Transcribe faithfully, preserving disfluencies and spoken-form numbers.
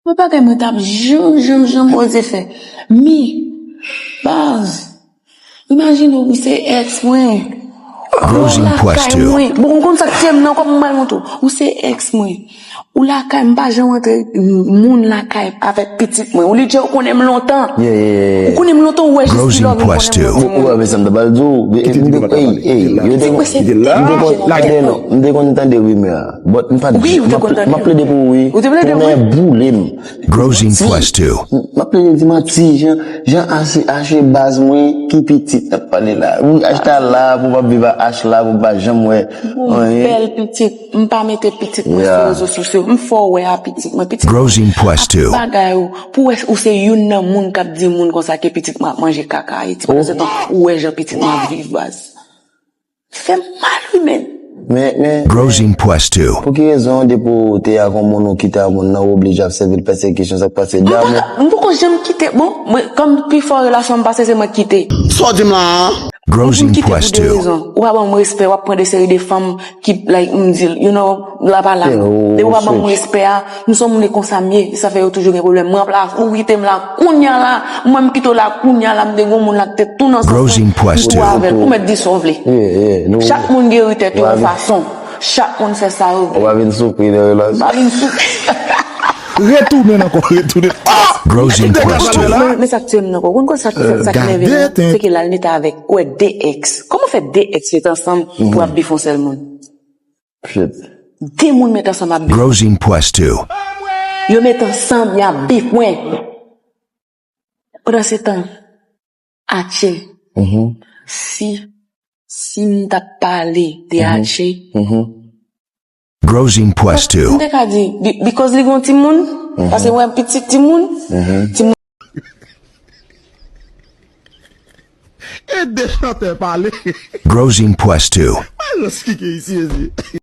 Mwen bagay mwen t ap jan, jan, jan poze fè. Mi, baz, imajine w se ex mwen. Ou lakay mwen. Bon, ou konn sa k fè m nan, kòman mwen montre w. Ou se ex mwen. Ou lakay, m pa janm antre moun lakay avèk pitit mwen. Ou li djè ou konnen m lontan. Ou konnen m lontan, ou wè jis kilè w vin konnen m lontan. Ou wè, mezanm, ta pral di w, m te, ey, ey, yo te, m te konn, m te konn tande rimè a. But m pa t, m ap plede pou ou wi. Ou te plede pou mwen? Tounen boule m. Grows impressed too. M ap plede di manti, jan, jan H, H baz mwen ki pitit n ap pale la. Wi, H ta la pou m ap viv a H la pou m pa janm wè. Yon bèl pitit. M pa mete pitit mwen sou rezo sosyo. M fè w wè a pitit mwen. Pitit mwen ap bagay ou. Pou wè ou se youn nan moun k ap di moun konsa ke pitit mwen ap manje kaka Ayiti. Pandan se tan, ou wè jan pitit mwen ap viv, baz. Fè m mal, wi, men. Men, men, men, pou ki rezon depi w te ak yon moun ou kite ak moun nan, ou oblije ap sèvi l pèsekisyon, sa k pase damou? M poko janm kite, bon, mwen, kòm pifò relasyon m pase, se mwen k kite. Sa w di m la a? Depi m kite pou de rezon. Ou pa ban m respè, w ap pran de seri de fanm ki, like, m di l, you know, la pa la. Depi w pa ban m respè a, m se yon moun e konsa m ye, e sa fè yo toujou gen pwoblèm. Mwen ap la, ou kite m la, kounya la, mwen m kite w la, kounya la, m te gen yon moun la k te tou nan sans mwen, m tou avè l, ou mèt di sa w vle. Chak moun geri tèt yo yon fason. Chak moun fè sa yo vle. Ou pa vin soufri nan relasyon. M pa vin soufri. Retounen ankò, retounen. Ah! Men, men sa k tiye m nan ankò. Ou konn sa k, sa k nève m nan? Se ke l al mete avèk, ou wè, de ex. Kòman fè de ex ret ansanm pou ap bif yon sèl moun? De moun met ansanm ap bif. Yo met ansanm, y ap bif mwen. Pandan se tan, Atche, si, si m t ap pale de Atche, m te ka di, bi-, because li gon timoun, paske mwen pitit timoun, timoun. E de chantè pale. Malòs ki gen isi, mesye.